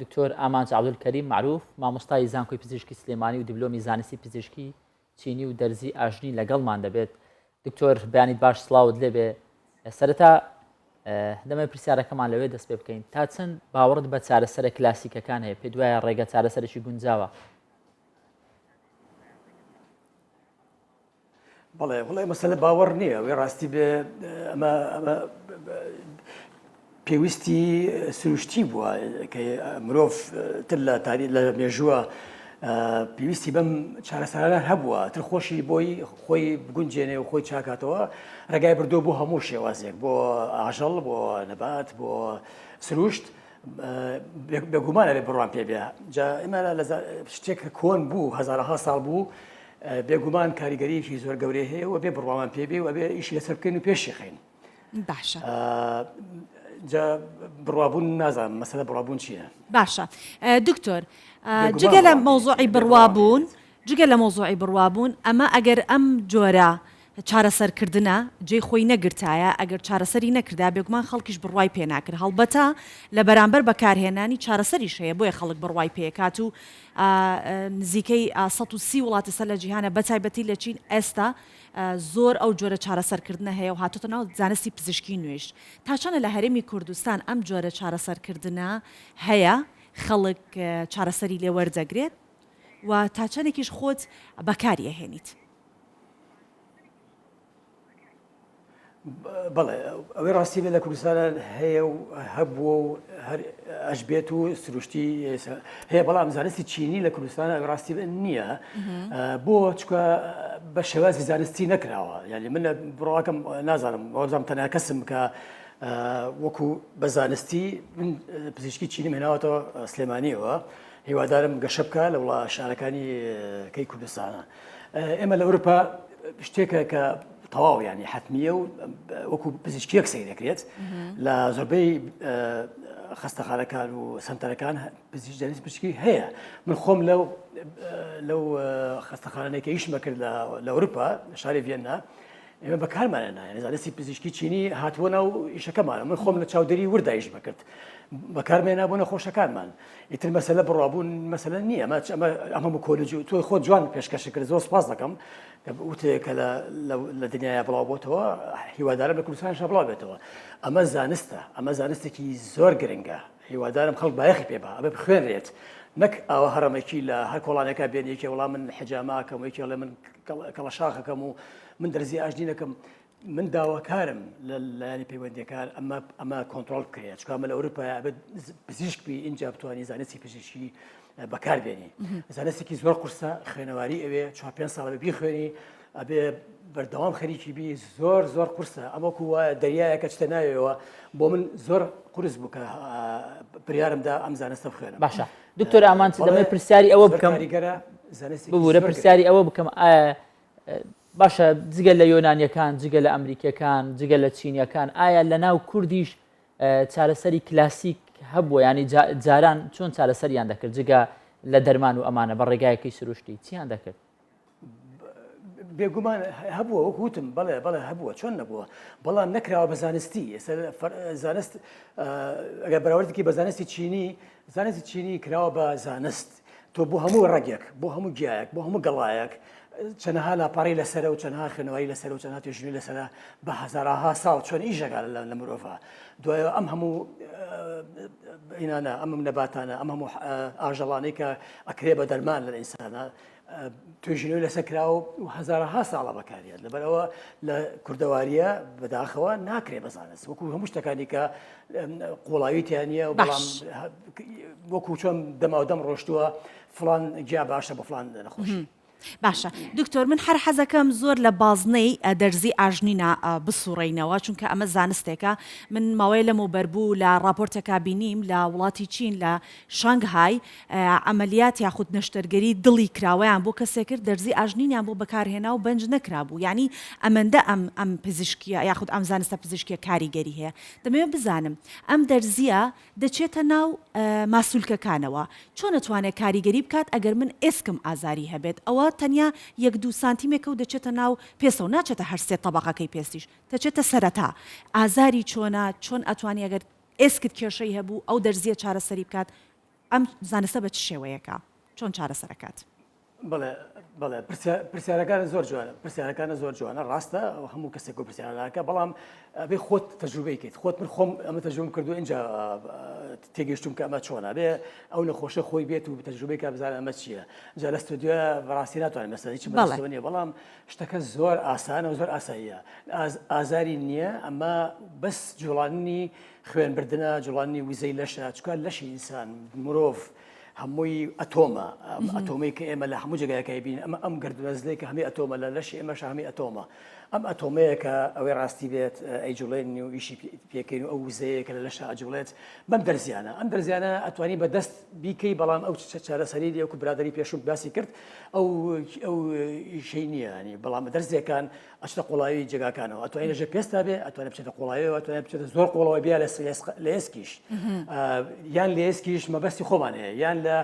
دکتۆر ئامانج عەبدولکەریم مەعروف مامۆستای زانکۆی پزیشکی سلێمانی و دیبلۆمی زانستی پزیشکی چینی و دەرزی ئاژنی لەگەڵمان دەبێت. دکتۆر بەیانیت باش سڵاوت لێبێ. سەرەتا دەمەوێت پرسیارەکەمان لەوێ دەست پێ بکەین تا چەند باوەڕت بە چارەسەرە کلاسیکەکان هەیە پێت وایە ڕێگە چارەسەرێکی گونجاوە؟ بەڵێ وڵی مەسەلە باوەڕ نییە وێ ڕاستی بێ ئەمە ئەمە پێویستی سروشتی بووە کە مرۆڤ تر لە تاری لە مێژووە پێویستی بەم چارەسەرانە هەبووە تر خۆشی بۆی خۆی بگونجێنێ و خۆی چاکاتەوە ڕێگای بردووە بۆ هەموو شێوازێک بۆ ئاژەڵ بۆ نەبات بۆ سروشت بێگومان ئەبێ بڕوان پێ بێ جا ئێمە لە شتێک کە کۆن بوو هەزارەها ساڵ بوو بێگومان کاریگەریەکی زۆر گەورەی هەیە و بێ بڕوامان پێ بێ و ئەبێ ئیشی لەسەر بکەین و پێشی خەین باشە جا بڕوابوون نازانم مەسەلە بڕوابوون چییە؟ باشە دکتۆر جگە لە مەوزوعی بڕوابوون جگە لە مەوزوعی بڕوابوون ئەمە ئەگەر ئەم جۆرە چارەسەرکردنە جێی خۆی نەگرتایە، ئەگەر چارەسەری نەکردایە بێگومان خەڵکیش بڕوای پێ ناکرد، هەڵبەتە لە بەرامبەر بەکارهێنانی چارەسەریش هەیە بۆیە خەڵک بڕوای پێکات و نزیکەی 130 وڵات ئێستا لە جیهانە بەتایبەتی لە چین ئێستا زۆر ئەو جۆرە چارەسەرکردنە هەیە و هاتۆتە ناو زانستی پزیشکی نوێیش. تا چەندە لە هەرێمی کوردستان ئەم جۆرە چارەسەرکردنە هەیە خەڵک چارەسەری لێ وەردەگرێت و تا چەندێکیش خۆت بەکاری ئەهێنیت؟ بەڵێ ئەوەی ڕاستی بێت لە کوردستانە هەیە و هەبووە و هەر ئەش بێت و سروشتی هەیە بەڵام زانستی چینی لە کوردستانە ڕاستی بێت نییە بۆ چکە بە شێوازی زانستی نەکراوە یعنی من لە بڕواکەم نازانم وەزام تەنیا کەسم کە وەکو بە زانستی من پزیشکی چینیم هێناوەتەوە سلێمانیەوە هیوادارم گەشە بکە لە وڵا شارەکانی کەی کوردستانە. ئێمە لە ئەوروپا شتێکە کە تەواو ینی حتمیە و وەکو پزیشکیەک سەیر دەکرێت لە زۆربەی خەستەخانەکان و سنتەرەکان پزیش دەنیز پزیشکی هەیە من خۆم لەو لەو خەستەخانەیە کە ئیشمە کرد لە ئەوروپا شاری ڤیەننا ئێمە بەکارمانە نایەن زانستی پزیشکی چینی هاتووە ناو ئیشەکەمانە من خۆم لە چاودێری وردا ئیش بکرد بەکارمێنا بۆ نەخۆشەکانمان ئیتر مەسەلە بڕوابوون مەسەلە نییە ئەمە ئەمە ئەمە هەموو کۆلێج و تۆ خۆت جوان پێشکەشت کرد زۆر سپاس دەکەم کە وتێ کە لە لە دنیایا بڵاو بۆتەوە هیوادارم لە کوردستانیشا بڵاو بێتەوە ئەمە زانستە ئەمە زانستێکی زۆر گرنگە هیوادارم خەڵک بایەخی پێ بە ئەبێ بخوێنرێت نەک ئاوا هەڕەمەکی لە هەر کۆڵانێکا بێن یەکێ وڵا من حجاماکەم و یەکێ ئەڵێ من کەڵەشاخەکەم و من دەرزی ئاژنینەکەم من داواکارم لە لایەنی پەیوەندیەکان ئەمە ئەمە کۆنترۆڵ بکرێت چونکە ئەمە لە ئەوروپا ئەبێت پزیشک بی ئینجا بتوانی زانستی پزیشکی بەکاربێنی زانستێکی زۆر قورسە خوێنەواری ئەوێ چوار پێنج ساڵ ئەبێ بیخوێنی ئەبێ بەردەوام خەریکی بی زۆر زۆر قورسە ئەمە وەکو وایە دەریایەکە چتە ناوێەوە بۆ من زۆر قورس بوو کە بریارمدا ئەم زانستە بخوێنم باشە دکتۆر ئامانج دەمەوێت پرسیاری ئەوە بکەم ببورە پرسیاری ئەوە بکەم ئایا باشە جگە لە یۆنانیەکان جگە لە ئەمریکیەکان جگە لە چینیەکان ئایا لە ناو کوردیش چارەسەری کلاسیک هەبووە ینی جاران چۆن چارەسەریان دەکرد جگە لە دەرمان و ئەمانە بە ڕێگایەکی سروشتی چیان دەکرد؟ بێگومان هەبووە وەک وتم بەڵێ بەڵێ هەبووە چۆن نەبووە بەڵام نەکراوە بە زانستی ئێستا زانست ئەگەر بەراوردێکی بە زانستی چینی زانستی چینی کراوە بە زانست تۆ بۆ هەموو ڕەگێک، بۆ هەموو گیایەک، بۆ هەموو گەڵایەک چەنەها لاپەڕەی لەسەرە و چەنەها خوێنەواری لەسەرە و چەنەها توێژینەوەی لەسەرە بە هەزاراها ساڵ چۆن ئیش دەکات لە مرۆڤا دوایەوە ئەم هەموو ئینانە ئەم نەباتانە ئەم هەموو ئاژەڵانەی کە ئەکرێ بە دەرمان لە ئینسانە توێژینەوەی لەسەر کراوە و هەزارەها ساڵە بەکاریات لەبەرئەوە لە کوردەواریە بەداخەوە ناکرێ بە زانست وەکو هەموو شتەکانی کە قوڵاوی تیا نییە و بەڵام وەکو چۆن دەماودەم ڕۆشتووە فڵان گیا باشە بۆ فڵان نەخۆشی. باشە دکتۆر من هەر حەزەکەم زۆر لە بازنەی دەرزی ئاژنینا بسوڕێینەوە چونکە ئەمە زانستێکە من ماوەیە لەمەوبەر بوو لە ڕاپۆرتێکا بینیم لە وڵاتی چین لە شانگهای عەمەلیات یاخود نەشتەرگەری دڵی کراوەیان بۆ کەسێک کرد دەرزی ئاژنینیان بۆ بەکارهێنا و بەنج نەکرابوو یانی ئەمەندە ئەم ئەم پزیشکیە یاخود ئەم زانستە پزیشکیە کاریگەری هەیە دەمەوێت بزانم ئەم دەرزیە دەچێتە ناو ماسولکەکانەوە چۆن ئەتوانێت کاریگەری بکات ئەگەر من ئێسکم ئازاری هەبێت ئەوە تەنیا یەک دوو سانتیمێکە و دەچێتە ناو پێستەوە ناچێتە هەر سێ تەبەقەکەی پێستیش دەچێتە سەرەتا ئازاری چۆنە چۆن ئەتوانی ئەگەر ئێسکت کێشەی هەبوو ئەو دەرزیە چارەسەری بکات. ئەم زانستە بە چ شێوەیەکە؟ چۆن چارەسەر ئەکات؟ بەڵێ بەڵێ پرسیارەکانە زۆر جوانە پرسیارەکانە زۆر جوانە ڕاستە هەموو کەسێک و پرسیارەکە بەڵام ئەبێ خۆت تەجروبەی کەیت خۆت من خۆم ئەمە تەجروبەم کردو اینجا تێگەشتم کە ئەمە چۆنە بێ ئەو نەخۆشە خۆی بێت و تەجروبەی کە بزانە ئەمە چییە جا لە ستۆدیۆ بەڕاستی ناتوانم مەسەلەن هیچ بەدەستەوە نییە بەڵام شتەکە زۆر ئاسانە و زۆر ئاساییە ئازاری نییە ئەمە بەس جوڵاندنی خوێنبردنە جوڵاندنی وزەی لەشە چکار لەشی ئینسان مرۆڤ هەمووی ئەتۆمە ئەم ئەتۆمەی کە ئێمە لە هەموو جێگایەکەی بین ئەمە ئەم گردونەزلەی کە هەمی ئەتۆمە لە لەشی ئێمەش هەمی ئەتۆمە ئەم ئەتۆمەیە کە ئەوەی ڕاستی بێت ئەیجوڵێنین و ئیشی پێکەین و ئەو وزەیە کە لە لەشە ئەجوڵێت بەم دەرزیانە ئەم دەرزیانە ئەتوانی بە دەست بیکەی بەڵام ئەو چارەسەری وەکو برادری پێشوو باسی کرد ئەو ئەو ئیشەی نییە ینی بەڵام دەرزیەکان ئەچتە قوڵایی جێگاکانەوە ئەتوانێت لەژێر پێستا بێ ئەتوانێت بچێتە قوڵایەوە ئەتوانێت بچێتە زۆر قوڵەوە بیا لە ئێسکیش یان لە ئێسکیش مەبەستی خۆمان هەیە یان لە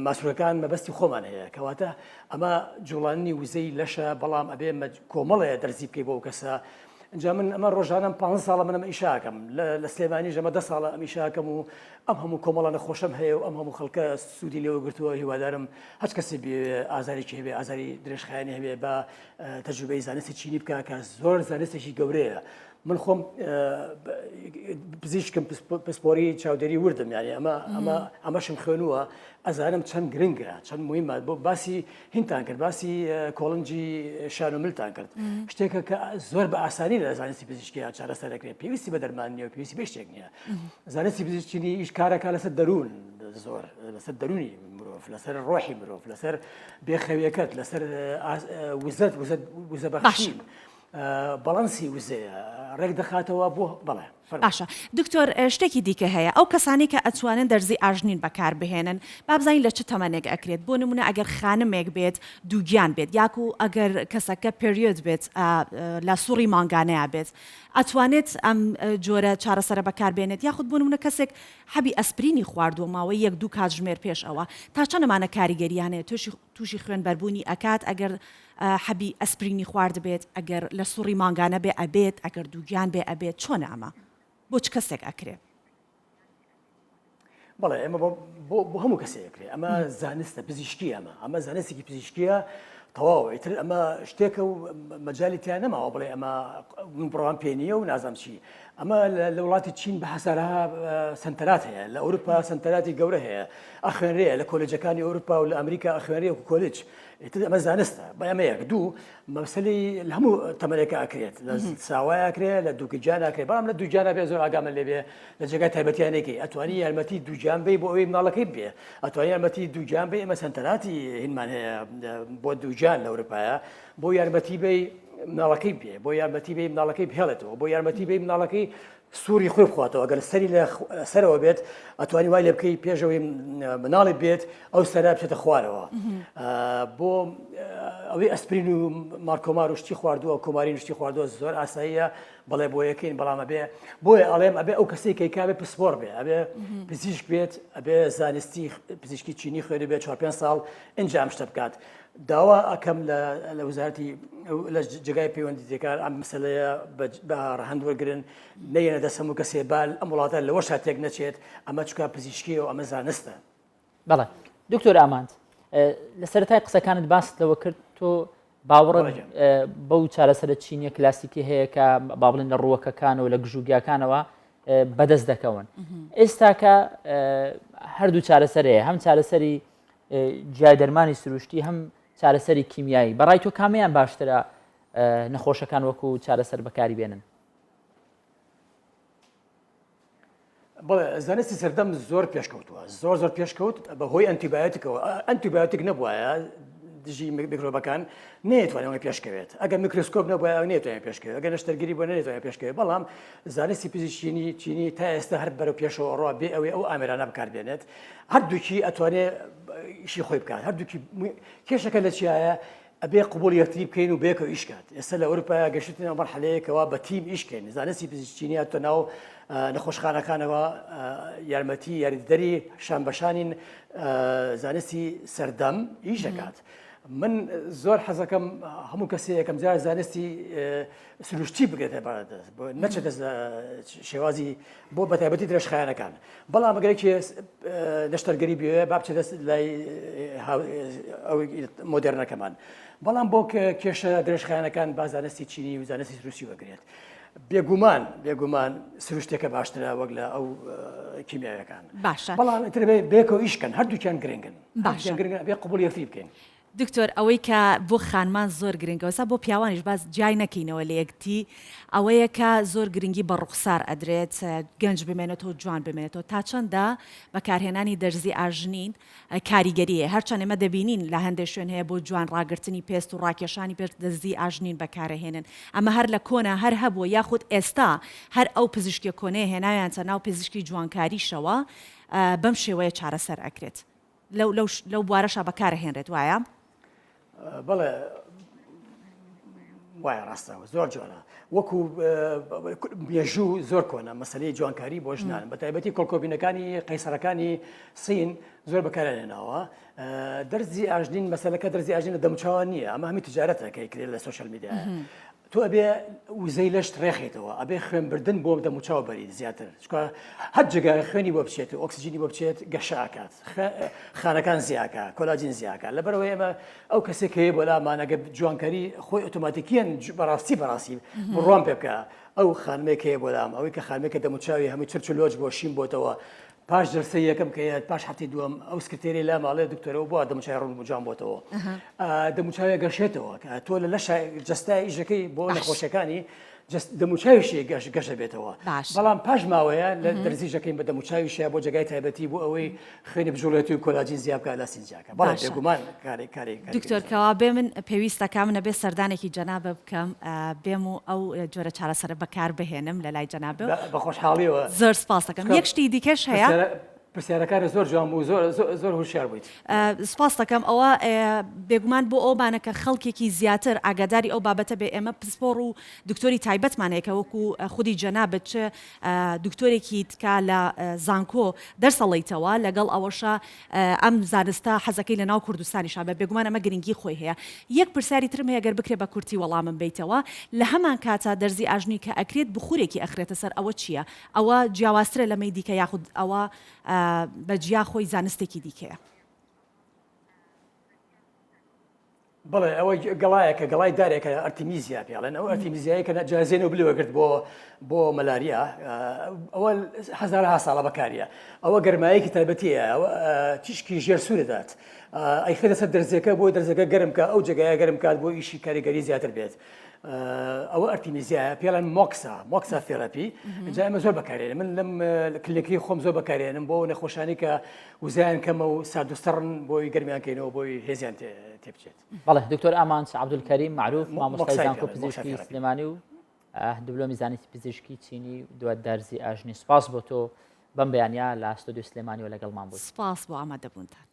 ماسولەکان مەبەستی خۆمان هەیە کەواتە ئەمە جوڵانی وزەی لەشە بەڵام ئەبێ کۆمەڵەیە دەرزی بکەی بۆ کەسە اینجا من ئەمە ڕۆژانم پ ساڵە منم ئیشاکەم لە سلێمانی ژەمە دە ساڵە ئەم ئیشاکەم و ئەم هەموو کۆمەڵە نەخۆشم هەیە و ئەم هەموو خەڵکە سوودی لێوە گرتووە هیوادارم هەچ کەسێ بیەوێ ئازارێکی هەبێ ئازاری درێژخایەنی هەبێ بە تەجروبەی زانستی چینی بکە کە زۆر زانستێکی گەورەیە من خۆم پزیشکم پسپۆری چاودێری وردم یعنی ئەمە ئەمە ئەمەشم خوێنووە ئەزانم چەند گرنگە چەند مهمە بۆ باسی هینتان کرد باسی کۆڵنجی شان و ملتان کرد شتێکە کە زۆر بە ئاسانی لە زانستی پزیشکیان چارەسەر دەکرێت پێویستی بە دەرمان نییە و پێویستی بە شتێک نییە زانستی پزیشکی ئیش کارەکە لەسەر دەروون زۆر لەسەر دەروونی مرۆڤ لەسەر ڕۆحی مرۆڤ لەسەر بێخەویەکەت لەسەر وزەت وزە وزە بەخشین بەڵەنسی وزەیە ڕێک دەخاتەوە بۆ بەڵێ باشە دکتۆر شتێکی دیکە هەیە ئەو کەسانی کە ئەتوانن دەرزی ئاژنین بەکار بهێنن با بزانین لە چ تەمەنێک ئەکرێت بۆ نمونە ئەگەر خانمێک بێت دووگیان بێت یاکو ئەگەر کەسەکە period بێت لە سوڕی مانگانەیە بێت ئەتوانێت ئەم جۆرە چارەسەرە بەکار بێنێت یاخود بۆ نمونە کەسێک حەبی ئەسپرینی خواردووە ماوەی یەک دوو کاتژمێر پێش ئەوە تا چەند ئەمانە کاریگەریان هەیە توشی توشی خوێن بەربوونی ئەکات ئەگەر حەبی ئەسپرینی خواردبێت ئەگەر لە سوڕی مانگانە بێ ئەبێت ئەگەر دووگیان بێ ئەبێت چۆنە ئەمە بۆ چ کەسێک ئەکرێ؟ بەڵێ ئێمە بۆ هەموو کەسێک کرێ ئەمە زانستە پزیشکی ئەمە ئەمە زانستێکی پزیشکیە تەواو ئیتر ئەمە شتێکە و مەجای تیا نەماوە بڵێ ئەمە من بڕوام پێ نییە و نازانم چی ئەمە لە وڵاتی چین بە هەزارەها سنتەرات هەیە لە ئەوروپا سنتەراتی گەورە هەیە ئەخوێنرێ لە کۆلێجەکانی ئەوروپا و لە ئەمریکا ئەخوێنرێ و کۆلێج ئیتر ئەمە زانستە بە ئەمە یەک دوو مەسەلەی لە هەموو تەمەنێکا ئەکرێت لە ساوای ئەکرێ لە دووگیان ئەکرێ بەڵام لە دووگیانە بێ زۆر ئاگامە لێ بێ لە جێگای تایبەتیان نەکەی ئەتوانی یارمەتی دووگیان بی بۆ ئەوەی مناڵەکەی بێ ئەتوانی یارمەتی دووگیان بی ئێمە سەنتەراتی هینمان هەیە بۆ دووگیان لە ئەوروپایە بۆ یارمەتی بی مناڵەکەی بێ بۆ یارمەتی بی مناڵەکەی بهێڵێتەوە بۆ یارمەتی بی مناڵەکەی سووری خۆی بخواتەوە گەر سەری لە سەرەوە بێت ئەتوانی وای لێ بکەی پێشەوەی مناڵی بێت ئەو سەرە بچێتە خوارەوە بۆ ئەوەی ئەسپرین و مارکۆمار و شتی خواردووە کۆماری شتی خواردووە زۆر ئاساییە بەڵێ بۆ یەکەین بەڵام ئەبێ بۆیە ئەڵێم ئەبێ ئەو کەسێک کەیکا بێ پسپۆر بێ ئەبێ پزیشک بێت ئەبێ زانستی پزیشکی چینی خوێنی بێ 4 پێ ساڵ ئینجا ئەم شتە بکات داوا ئەکەم لە وەزارەتی لە جێگای پەیوەندیدەکار ئەم مەسەلەیە بە ڕەهەند وەرگن نەیەنە دەست هەموو کەسێ بال ئەم وڵاتە لەوەشا تێک نەچێت ئەمە چکا پزیشکیە و ئەمە زانستە. بەڵێ دکتۆر ئامانج لە سەرەتای قسەکانت باست لەوە کرد تۆ باوەڕت بەو چارەسەرە چینیە کلاسیکی هەیە کە با بڵێن لە ڕووەکەکانەوە لە گژوگیاکانەوە بەدەست دەکەون ئێستاکە هەردوو چارەسەر هەیە هەم چارەسەری جیای دەرمانی سروشتی هەم چارەسەری کیمیایی بەڕای تۆ کامیان باشترە نەخۆشەکان وەکو چارەسەر بەکاری بێنن؟ بەڵێ زانستی سەردەم زۆر پێشکەوتووە زۆر زۆر پێشکەوت بە هۆی ئەنتیبایۆتیکەوە ئەنتیبایۆتیک نەبوایە دژی میکرۆبەکان نەیەتوانەوە پێشکەوێت ئەگەر میکرۆسکۆپ نەبوایە ئەو نەیەتوانێت پێشکەوێت ئەگەر نەشتەرگەری بۆ نەیەتوانێت پێشکەوێت بەڵام زانستی پزیشکینی چینی تا ئێستا هەر بەرەو پێشەوە ڕوا بێ ئەوەی ئەو ئامێرانە بەکاربێنێت هەردووکی ئەتوانێ ئیشی خۆی بکات هەردووکی کێشەکە لە چیایە ئەبێ قبوڵی یەکتری بکەین و بەیەکەوە ئیش کات ئێستا لە ئەوروپا گەشتین ئەو مەرحەلەیە کەوا بە تیم ئیش کەین زانستی پزیشکینی هاتووە ناو نەخۆشخانەکانەوە یارمەتی یاریدەدەری شان بەشانین زانستی سەردەم ئیش دەکات. من زۆر حەزەکەم هەموو کەسێ یەکەم جار زانستی سروشتی بگرێتە بەردەست نەچێتە شێوازی بۆ بەتایبەتی درێژخایەنەکان بەڵام ئەگەر یەکێ نەشتەرگەری بوێ با بچێتە لای ئەو مۆدێرنەکەمان بەڵام بۆ کێشە درێژخایەنەکان با زانستی چینی و زانستی سروشتی وەگرێت بێگومان بێگومان سروشتێکە باشترە وەک لە ئەو کیمیاوەکان باشە بەڵام ئیتر بێ بێکەوە ئیشکەن هەردووکیان گرنگن باشە گرنگن بێ قبوڵ یەکتری بکەین. دکتۆر ئەوەی کە بۆ خانمان زۆر گرنگە وەسا بۆ پیاوانیش باس جیای نەکەینەوە لە یەکتی ئەوەیە کە زۆر گرنگی بە ڕوخسار ئەدرێت گەنج بمێنێتەوە جوان بمێنێتەوە تا چەندە بەکارهێنانی دەرزی ئاژنین کاریگەری هەیە هەرچەند ئێمە دەبینین لە هەندێک شوێن هەیە بۆ جوان ڕاگرتنی پێست و ڕاکێشانی پێست دەرزی ئاژنین بەکارەهێنن ئەمە هەر لە کۆنا هەر هەبووە یاخود ئێستا هەر ئەو پزیشکیە کۆنەیە هێناویانتە ناو پزیشکی جوانکاریشەوە بەم شێوەیە چارەسەر ئەکرێت لەو لەو لەو بوارەشا بەکارەهێنرێت وایە؟ بەڵێ وایە ڕاستە زۆر جوانە وەکو مێژوو زۆر کۆنە مەسلەی جوانکاری بۆ ژنان بە تایبەتی کۆلکۆبینەکانی قەیسەرەکانی سین زۆر بەکارهێناوە دەرزی ئاژنین مەسلەکە دەرزی ئاژنین لە دەموچاوە نییە ئەمە هەمی تجارەتە کە کرێت لە سۆشیال میدیا تۆ ئەبێ وزەی لەشت ڕێخیتەوە ئەبێ خوێنبردن بۆ دەموچاو بەریت زیاتر چکە هەر جێگای خوێنی بۆ بچێت و ئۆکسجینی بۆ بچێت گەشە ئەکات خانەکان زیاکە کۆلاجین زیاکە لەبەرەوەی ئێمە ئەو کەسێک هەیە بۆ لامانەگە جوانکاری خۆی ئۆتۆماتیکیەن بەڕاستی بەڕاستی بڕوام پێ بکە ئەو خانمێک هەیە بۆ لام ئەوەی کە خانمێکە دەموچاوی هەمووی چرچ و لۆچ بۆ شین بۆتەوە پاش جەلسەی یەکەم کە یاد پاش هەفتەی دووەم ئەو سکرتێری لام ئەڵێ دکتۆرەوە بۆ دەموچاوی ڕوون جوان بۆتەوە دەموچاوێ گەشێتەوە کە تۆ لە لەشە جەستە ئیشەکەی بۆ نەخۆشیەکانی دەموچاویشی گەش گەشە بێتەوە بەڵام پاش ماوەیە لە دەرزیژەکەین بە دەموچاویشە بۆ جێگای تایبەتی بۆ ئەوەی خوێنی بجوڵێت و کۆلاجین زیاد بکات لاستین زیاد بکات بەڵێ بێگومان کارێک کارێک دکتۆر کەوا بێ من پێویستەکە من ئەبێ سەردانێکی جەنابە بکەم بێم و ئەو جۆرە چارەسەرە بەکار بهێنم لە لای جەنابە بە خۆشحاڵیەوە زۆر سپاس دەکەم یەک شتی دیکەش هەیە پرسیارەکانت زۆر جوان بوو زۆر زۆر هوشیار بوویت. سپاست دەکەم ئەوە بێگومان بۆ ئەومانە کە خەڵکێکی زیاتر ئاگاداری ئەو بابەتە بێ ئێمە پسپۆڕ و دکتۆری تایبەتمان هەیە کە وەکو خودی جەنابت چ دکتۆرێکی تکا لە زانکۆ دەرس ئەڵێیتەوە لەگەڵ ئەوەشا ئەم زانستە حەزەکەی لە ناو کوردستانیشا بێ بێگومان ئەمە گرنگی خۆی هەیە یەک پرسیاری ترم هەیە گەر بکرێ بە کورتی وەڵامم بەیتەوە لە هەمان کاتا دەرزی ئاژنی کە ئەکرێت بخورێکی ئەخرێتە سەر ئەوە چییە ئەوە جیاوازترە لەمەی دیکە یاخود ئەوە بە جیا خۆی زانستێکی دیکەیە؟ بەڵێ ئەوە گەڵایەکە گەڵای دارێکە ئەرتیمیزیا پێڵێن ئەو ئەرتیمیزیایی کە جازێن و بلوە کرد بۆ بۆ مەلاریا ئەوە هەزارها ساڵە بەکاریە ئەوە گەرمایەکی تایبەتیە ئەوە تیشکی ژێر سوورەدات ئەیخێتە سەر دەرزیەکە بۆ دەرزەکە گەرم کە ئەو جێگایە گەرم کات بۆ ئیشی کاریگەری زیاتر بێت ئەوە ئەرتیمیزیایە پێڵەن moxa moxa therapy جا ئێمە زۆر بەکارێنە من لەم کلینیکی خۆم زۆر بەکارێنم بۆ نەخۆشانی کە وزیان کەمە و ساردوسڕن بۆی گەرمیان کەینەوە بۆی هێزیان تێ بچێت. بەڵێ دکتۆر ئامانج عەبدولکەریم مەعروف مامۆستای زانکۆ پزیشکی سلێمانی و دبلۆمی زانستی پزیشکی چینی و دوات دارزی ئاژنی سپاس بۆ تۆ بەم بەیانە لە ستۆدیۆ سلێمانیەوە لەگەڵمان بوویت. سپاس بۆ ئامادەبوونتان.